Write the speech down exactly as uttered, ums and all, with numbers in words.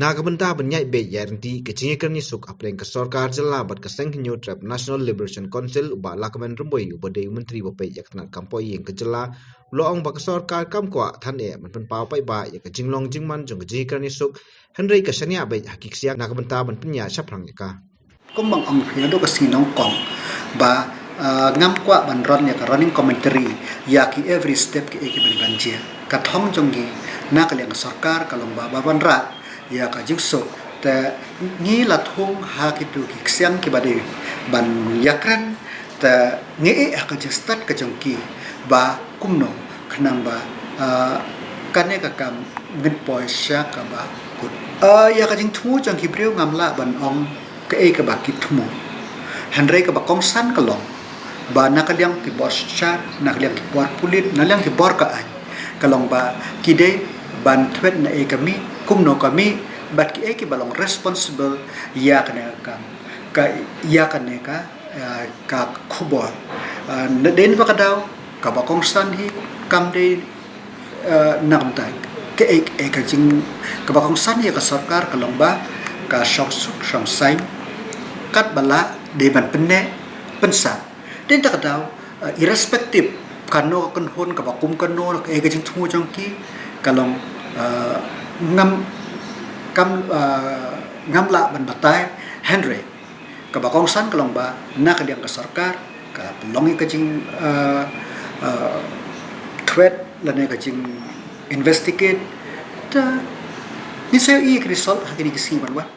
Na ka bynta ban ïaid beit ïaryntih ka jingïakren ïasuk hapdeng ka sorkar jylla bad ka seng Hynñiewtrep National Liberation Council, u Bah Lahkmen Rymbui uba dei u Myntri ba peit ïa ka tnat kam pohiing ka jylla u la ong ba ka sorkar kam kwah than eh ban pynpaw paidbah ïa ka jinglong jingman jong ka jingïakren ïasuk, hynrei ka shaniah beit ha ki ksiang na ka bynta ban pynïaid shaphrang ïa ka. Kumba nga ong ïa ka sngi nyngkong ba, ah, ngam kwah ban run ïa ka running commentary ïa ki every step ki, eh, ki ban ban jia. Ka thong jong ngi na ka liang ka sorkar ka long ba, ba ban rah ïa ka jingsuk. Te ngi la thung ha kitu ki ksiang kiba dei ban ïakren, te ngi ïeh ha ka jingstad ka jong ki ba kumno khnang ba, ah, kane ka kam ngin poi sha kaba kut. Ah, ïa ka jingthmu jong ki briew ngam lah ban ong kaei kaba ki thmu. Hynrei kaba kongsan ka long ba na ka liang ki bor synshar, na ka liang ki bor pulit, na liang ki bor ka aiñ, ka long ba ki dei ban thwet naei ka mih, kumno ka mih, bad kiei kiba long responsible ïa kane ka kam, ka, ïa kane ka, ah, ka khubor. Ah, nadien ba ka daw kaba kongsan hi kam dei, eh, na ka bynta kaei, eh, ka jing, kaba kongsan ïa ka sorkar ka long ba ka shongsuk shongsaiñ katba lah dei ban pynneh pynsah. Te na kata ka daw, eh, irrespective kano ka kynhun kaba kum kano, kaei ka jingthmu jong ki, ka long, eh, ngam, kam, eh, ngam lah ban batai, hynrei kaba kongsan ka long ba na ka liang ka sorkar ka pynlong ïa ka jing, eh, eh, thwet lane ka jing investigate. Te ngin sa ïohi ïa ka result ha kine ki sngi ban wan.